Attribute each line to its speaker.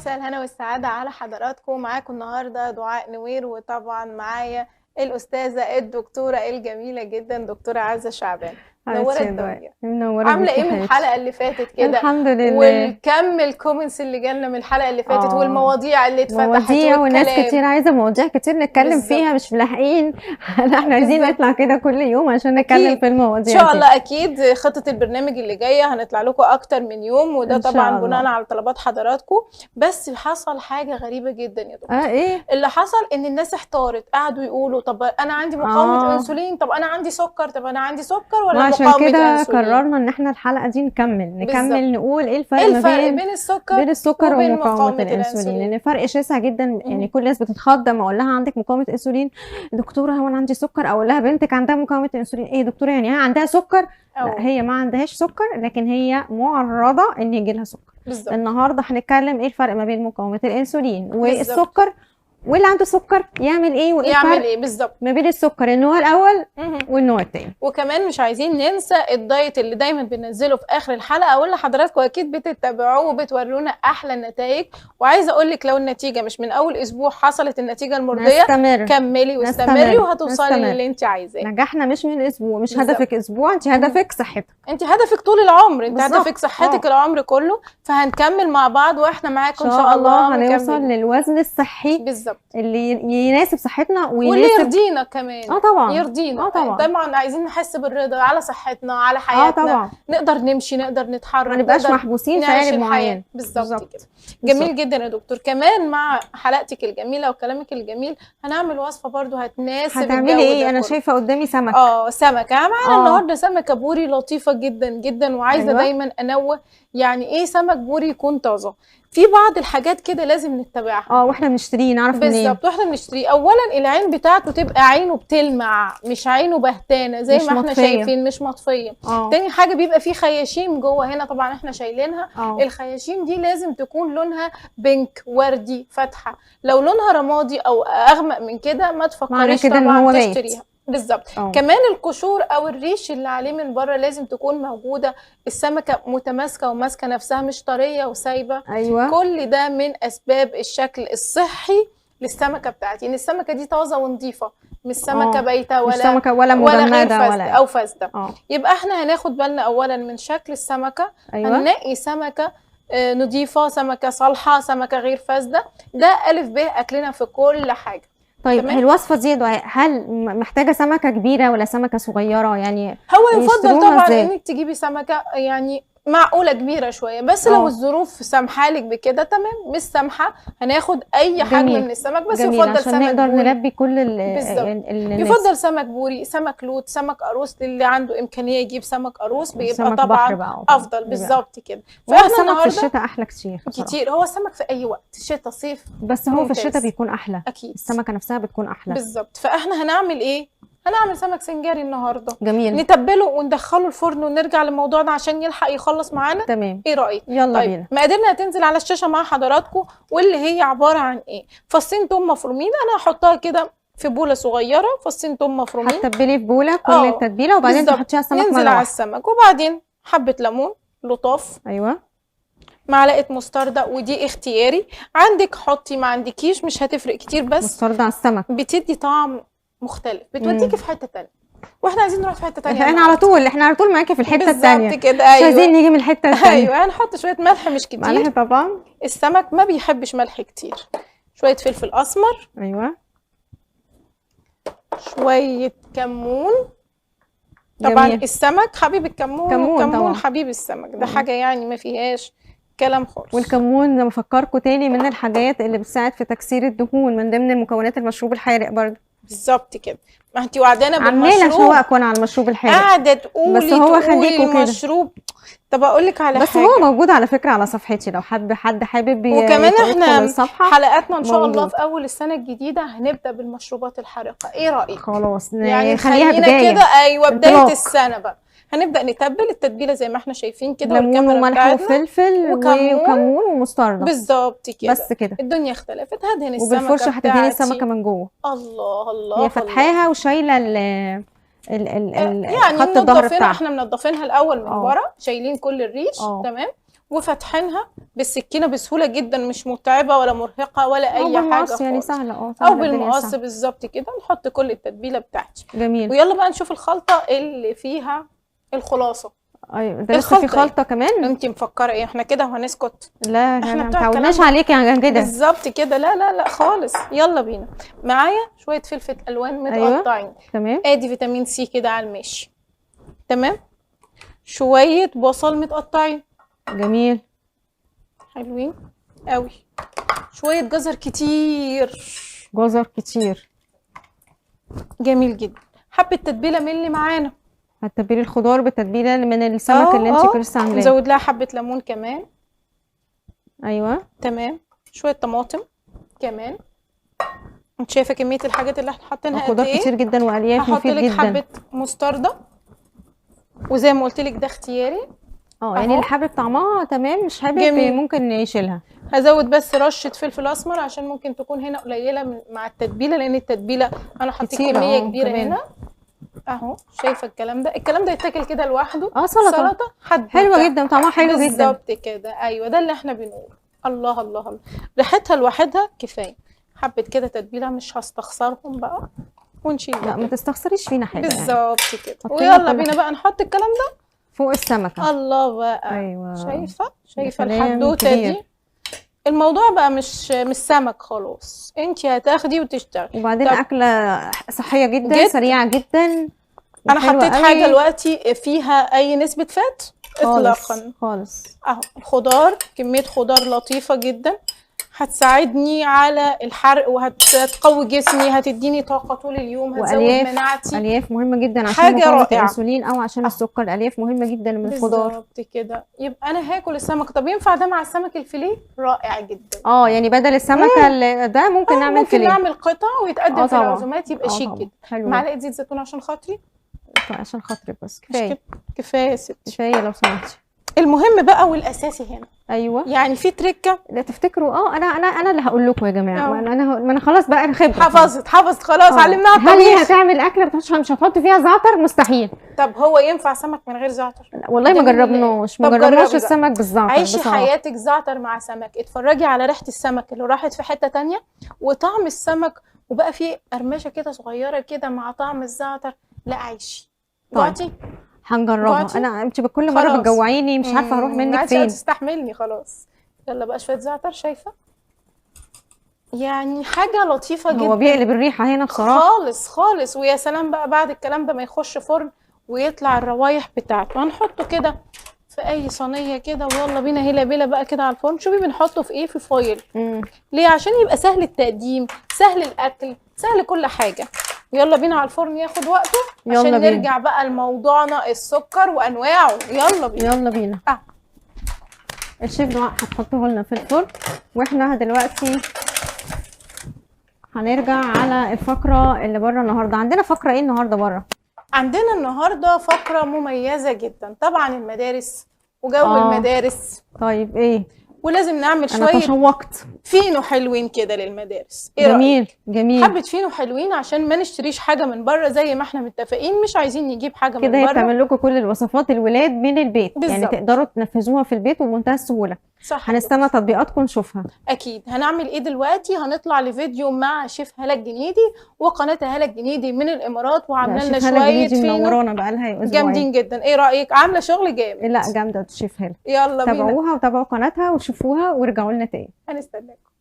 Speaker 1: مساء الهنا والسعادة على حضراتكم. معاكم النهاردة دعاء نوير، وطبعا معايا الأستاذة الدكتورة الجميلة جدا دكتورة عزة شعبان. منورة الدنيا.
Speaker 2: منورة.
Speaker 1: عاملة ايه من الحلقة اللي فاتت كده؟
Speaker 2: الحمد لله.
Speaker 1: والكم ال comments اللي جالنا من الحلقة اللي فاتت والمواضيع اللي اتفتحت
Speaker 2: مواضيع، والناس كتير عايزة مواضيع كتير نتكلم فيها، مش ملاحقين. احنا عايزين نطلع كده كل يوم عشان نتكلم في المواضيع
Speaker 1: ان شاء الله. اكيد خطة البرنامج اللي جاية هنطلع لكم اكتر من يوم، وده طبعا بناء على طلبات حضراتكم. بس حصل حاجة غريبة جدا يا دكتور.
Speaker 2: ايه
Speaker 1: اللي حصل؟ ان الناس احتارت، قعدوا يقولوا طب انا عندي مقاومة انسولين، طب انا عندي سكر، طب انا عندي سكر ولا
Speaker 2: عشان كده قررنا ان احنا الحلقة دي نكمل نقول ايه الفرق ما بين السكر ومقاومة الانسولين، لان فرق شاسع جدا. يعني كل الناس بتتخض لما اقول لها عندك مقاومة انسولين، دكتورة هو انا عندي سكر، اقول لها بنتك عندها مقاومة انسولين، ايه دكتورة يعني هي عندها سكر؟ لا، هي ما عندهاش سكر، لكن هي معرضه ان يجي لها سكر.
Speaker 1: بالظبط.
Speaker 2: النهارده هنتكلم ايه الفرق ما بين مقاومة الانسولين والسكر، واللي عنده سكر يعمل ايه، وايه
Speaker 1: يعمل ايه بالظبط
Speaker 2: ما بين السكر النوع الاول والنوع الثاني.
Speaker 1: وكمان مش عايزين ننسى الدايت اللي دايما بننزله في اخر الحلقة، واللي حضراتكم اكيد بتتابعوه وبتورونا احلى النتائج. وعايزه اقول لك لو النتيجة مش من اول اسبوع حصلت النتيجة المرضية، كملي واستمري وهتوصلي للي انت عايزاه.
Speaker 2: نجاحنا مش من اسبوع، مش بالزبط. هدفك اسبوع، انت هدفك صحتك،
Speaker 1: انت هدفك طول العمر، انت هدفك صحتك العمر كله. فهنكمل مع بعض واحنا معاكم ان شاء الله،
Speaker 2: هنوصل للوزن الصحي
Speaker 1: بالظبط
Speaker 2: اللي يناسب صحتنا ويناسب
Speaker 1: واللي يرضينا كمان.
Speaker 2: طبعا
Speaker 1: يرضينا.
Speaker 2: طبعا
Speaker 1: طبعا عايزين نحس بالرضا على صحتنا، على حياتنا.
Speaker 2: طبعا نقدر
Speaker 1: نمشي، نقدر نتحرك،
Speaker 2: ما نبقاش محبوسين في قالب معين.
Speaker 1: بالظبط كده. جميل جدا يا دكتور. كمان مع حلقتك الجميلة وكلامك الجميل هنعمل وصفه برضو هتناسب.
Speaker 2: هتعملي ايه؟ انا شايفه قدامي سمك.
Speaker 1: سمك. معانا النهارده سمكة بوري لطيفة جدا جدا، وعايزه دايما انوه يعني ايه سمك بوري يكون طازة. في بعض الحاجات كده لازم نتبعها
Speaker 2: واحنا بنشتريه نعرف منين
Speaker 1: بالظبط. واحنا بنشتريه اولا العين بتاعته تبقى عينه بتلمع، مش عينه بهتانه زي ما احنا شايفين، مش مطفيه. تاني حاجة بيبقى فيه خياشيم جوه هنا، طبعا احنا شايلينها. الخياشيم دي لازم تكون لونها pink وردي فاتحة، لو لونها رمادي او اغمق من كده ما تفكريش طبعا تشتريها. بالظبط. كمان القشور او الريش اللي عليه من بره لازم تكون موجودة، السمكة متماسكة وماسكه نفسها، مش طرية وسايبه. كل ده من اسباب الشكل الصحي للسمكه بتاعتي، ان السمكة دي طازة ونظيفه، مش سمكة بايته ولا
Speaker 2: مش سمكة ولا مجمده ولا
Speaker 1: او فاسدة. يبقى احنا هناخد بالنا اولا من شكل السمكة. هننقي سمكة نظيفة، سمكة صالحه، سمكة غير فاسدة. ده الف ب اكلنا في كل حاجة.
Speaker 2: طيب الوصفة دي هل محتاجه سمكة كبيرة ولا سمكة صغيرة؟ يعني
Speaker 1: هو يفضل طبعا انك تجيبي سمكة يعني معقولة كبيرة شوية، بس لو الظروف سامحالك بكده تمام، مش سامحه هناخد اي حجم من السمك، بس يفضل
Speaker 2: عشان
Speaker 1: سمك
Speaker 2: نقدر نلبي كل
Speaker 1: الناس. يفضل سمك بوري، سمك لوت، سمك قاروص، للي عنده امكانية يجيب سمك قاروص بيبقى
Speaker 2: سمك
Speaker 1: طبعا افضل. بالظبط كده.
Speaker 2: فاحنا السمك في الشتاء احلى كتير
Speaker 1: كتير. هو السمك في اي وقت، شتاء صيف،
Speaker 2: بس هو في الشتاء بيكون احلى
Speaker 1: اكيد،
Speaker 2: السمكة نفسها بتكون احلى.
Speaker 1: بالظبط. فاحنا هنعمل ايه؟ هنعمل سمك سنجاري النهارده.
Speaker 2: جميل.
Speaker 1: نتبله وندخله الفرن ونرجع لموضوعنا عشان يلحق يخلص معانا.
Speaker 2: تمام.
Speaker 1: ايه رايك؟
Speaker 2: يلا
Speaker 1: طيب.
Speaker 2: بينا.
Speaker 1: مقاديرنا هتنزل على الشاشة مع حضراتكم، واللي هي عبارة عن ايه؟ فصين توم مفرومين، انا هحطها كده في بوله صغيرة، فصين توم مفرومين.
Speaker 2: هتتبلي في بوله كل التتبيله، وبعدين تحطيها السمك مرة.
Speaker 1: ننزل على السمك، وبعدين حبه ليمون لطاف. معلقه مستردة، ودي اختياري، عندك حطي، ما عندكيش مش هتفرق كتير، بس
Speaker 2: مستردة على السمك
Speaker 1: بتدي طعم مختلف، بتوديكي في حتة ثانية، واحنا عايزين نروح في حتة ثانية.
Speaker 2: احنا على طول، احنا على طول معاكي في الحتة الثانية.
Speaker 1: بالظبط كده. ايوه،
Speaker 2: مش عايزين نيجي من الحتة الثانية.
Speaker 1: ايوه. هنحط شوية ملح، مش كتير،
Speaker 2: ملح طبعا،
Speaker 1: السمك ما بيحبش ملح كتير. شوية فلفل اسمر. شوية كمون. طبعا السمك حبيب الكمون، والكمون حبيب السمك، ده حاجة يعني ما فيهاش كلام خالص.
Speaker 2: والكمون زي ما افكركم تاني من الحاجات اللي بتساعد في تكسير الدهون، من ضمن مكونات المشروب الحارق برضه.
Speaker 1: بالظبط كده. ما انت وعدانا بالمشروب،
Speaker 2: عماله اشوقك وانا على المشروب الحارق،
Speaker 1: قاعدة تقولي
Speaker 2: بس هو خليكوا كده
Speaker 1: المشروب. طب اقول لك على
Speaker 2: بس
Speaker 1: حاجة،
Speaker 2: بس هو موجود على فكرة على صفحتي، لو حد حابب
Speaker 1: وكمان احنا حلقاتنا ان شاء الله في اول السنة الجديدة هنبدا بالمشروبات الحارقه. ايه رايك؟
Speaker 2: خلاص
Speaker 1: يعني
Speaker 2: خليها بداية
Speaker 1: كده. ايوه، بداية السنة بقى هنبدا نتبل التتبيله زي ما احنا شايفين كده،
Speaker 2: ليمون وملح وفلفل وكمون ومستردة.
Speaker 1: بالظبط كده.
Speaker 2: بس كده
Speaker 1: الدنيا اختلفت. هدهن السمكة
Speaker 2: وبالفرشه هتدهني السمكة من جوه.
Speaker 1: الله الله،
Speaker 2: هي فاتحاها وشايله ال
Speaker 1: يعني
Speaker 2: خط الظهر بتاعها.
Speaker 1: احنا منضفينها الاول من ورا، شايلين كل الريش. تمام. وفاتحينها بالسكينة بسهولة جدا، مش متعبة ولا مرهقة ولا اي حاجة خالص
Speaker 2: يعني سهلة.
Speaker 1: او بالمقص بالظبط كده. نحط كل التتبيله بتاعتي.
Speaker 2: جميل.
Speaker 1: ويلا بقى نشوف الخلطة اللي فيها الخلاصة.
Speaker 2: ايوه ده لسه في خلطه كمان؟
Speaker 1: انت مفكرة ايه؟ احنا كده وهنسكت؟
Speaker 2: لا احنا ما تعودناش عليكي يعني كده
Speaker 1: بالظبط كده. لا لا لا خالص. يلا بينا. معايا شوية فلفل الوان متقطعين.
Speaker 2: أيوة. تمام.
Speaker 1: ادي فيتامين سي كده على الماشي. تمام. شوية بصل متقطعين.
Speaker 2: جميل.
Speaker 1: حلوين قوي. شوية جزر كتير.
Speaker 2: جزر كتير.
Speaker 1: جميل جدا. حبه تتبيله من اللي معانا.
Speaker 2: هتتبلي الخضار بالتتبيله من السمك اللي انت لسه عاملاه.
Speaker 1: نزود لها حبه ليمون كمان.
Speaker 2: ايوه
Speaker 1: تمام. شوية طماطم كمان. انت شايفه كمية الحاجات اللي احنا حاطينها قد
Speaker 2: ايه؟ خضار كتير جدا والياف مفيد جدا.
Speaker 1: هحط لك حبه مستردة، وزي ما قلت لك ده اختياري.
Speaker 2: يعني اللي حابب طعمها تمام، مش حابب ممكن يشيلها.
Speaker 1: هزود بس رشه فلفل اسمر عشان ممكن تكون هنا قليله مع التتبيله، لان التتبيله انا حطيت كمية كبيرة هنا اهو. شايفه الكلام ده؟ الكلام ده يتاكل كده لوحده.
Speaker 2: سلطة حد حلوة جدا، طعمها حلو جدا
Speaker 1: بالظبط كده. ايوه ده اللي احنا بنقوله. الله الله الله، ريحتها لوحدها كفاية. حبه كده تتبيله مش هستخسرهم بقى، ونشيل.
Speaker 2: لا ما تستخسريش فينا حاجة
Speaker 1: بالظبط كده. ويلا بينا بقى نحط الكلام ده
Speaker 2: فوق السمكة.
Speaker 1: الله بقى.
Speaker 2: ايوه
Speaker 1: شايفه الحدوتة دي؟ الموضوع بقى مش سمك خلاص، انت هتاخدي وتشتغلي.
Speaker 2: وبعدين اكله صحية جدا، سريعة جدا.
Speaker 1: انا حطيت حاجة دلوقتي فيها اي نسبه فات اطلاقا
Speaker 2: خالص
Speaker 1: اهو. الخضار كمية خضار لطيفة جدا، هتساعدني على الحرق وهتقوي جسمي، هتديني طاقة طول اليوم، هتزود مناعتي.
Speaker 2: الياف مهمة جدا عشان مقاومة الانسولين او عشان السكر. الالياف مهمة جدا من الخضار
Speaker 1: بالظبط كده. يبقى انا هاكل السمك. طب ينفع ده مع السمك الفيليه؟ رائع جدا.
Speaker 2: يعني بدل السمكة ده ممكن نعمل
Speaker 1: ممكن
Speaker 2: فيليه،
Speaker 1: نعمل قطع ويتقدم في العزومات، يبقى شيك جدا. معلقه زيت زيتون عشان خاطري.
Speaker 2: عشان خاطري بس كفاية.
Speaker 1: كفاية يا ستي،
Speaker 2: كفاية لو سمحتي.
Speaker 1: المهم بقى والاساسي هنا.
Speaker 2: ايوه
Speaker 1: يعني في تركه
Speaker 2: لا تفتكروا. انا اللي هقول لكم يا جماعة. انا خلاص بقى الخبرة
Speaker 1: حفظت خلاص. علمناها الطبيخ.
Speaker 2: هل هي هتعمل اكله مش هتحط فيها زعتر؟ مستحيل.
Speaker 1: طب هو ينفع سمك من غير زعتر؟
Speaker 2: والله ما جربناش السمك بالزعتر.
Speaker 1: عيشي حياتك زعتر مع سمك. اتفرجي على ريحه السمك اللي راحت في حتة تانية، وطعم السمك، وبقى فيه قرمشه كده صغيرة كده مع طعم الزعتر. لا عيشي.
Speaker 2: جوعتي؟ هنجربها. انا انت بكل مرة بتجوعيني، مش عارفه هروح منك فين.
Speaker 1: مش تستحملني خلاص. يلا بقى شوية زعتر. شايفه يعني حاجة لطيفة جدا.
Speaker 2: هو بيقلب الريحة هنا بصراحة
Speaker 1: خالص خالص. ويا سلام بقى بعد الكلام ده ما يخش فرن ويطلع الروايح بتاعته. هنحطه كده في اي صينية كده، ويلا بينا هلا بيلا بقى كده على الفرن. شوفي بنحطه في ايه؟ في foil. ليه؟ عشان يبقى سهل التقديم، سهل الاكل، سهل كل حاجة. يلا بينا على الفرن ياخد وقته عشان نرجع بقى لموضوعنا السكر وانواعه. يلا بينا
Speaker 2: يلا بينا. الشيف دعاء هتحطه لنا في الفرن، واحنا دلوقتي هنرجع على الفقرة اللي بره. النهارده عندنا فقره ايه النهارده بره؟
Speaker 1: عندنا النهارده فقره مميزة جدا، طبعا المدارس وجو المدارس.
Speaker 2: طيب ايه؟
Speaker 1: ولازم نعمل شوية.
Speaker 2: انا تشوقت.
Speaker 1: فينو حلوين كده للمدارس. ايه
Speaker 2: جميل
Speaker 1: رأيك؟
Speaker 2: جميل.
Speaker 1: حبه فينو حلوين عشان ما نشتريش حاجة من بره زي ما احنا متفقين، مش عايزين نجيب حاجة من
Speaker 2: كده.
Speaker 1: بره
Speaker 2: هي بتعمل لكم كل الوصفات الولاد من البيت.
Speaker 1: بالزبط.
Speaker 2: يعني تقدروا تنفذوها في البيت وبمنتهى السهولة.
Speaker 1: صح.
Speaker 2: هنستنى تطبيقاتكم نشوفها.
Speaker 1: اكيد. هنعمل ايه دلوقتي؟ هنطلع لفيديو مع شيف هالة الجنيدي وقناة هالة الجنيدي من الامارات، وعامله لنا شوية فينو
Speaker 2: منورانا بقى لها اسبوعين
Speaker 1: جامدين جدا. ايه رايك؟ عامله شغل جامد.
Speaker 2: لا جامدة شيف هالة.
Speaker 1: يلا بينا
Speaker 2: تابعوها وتابعوا قناتها وشوفوها وارجعوا لنا تاني.
Speaker 1: هنستناكم.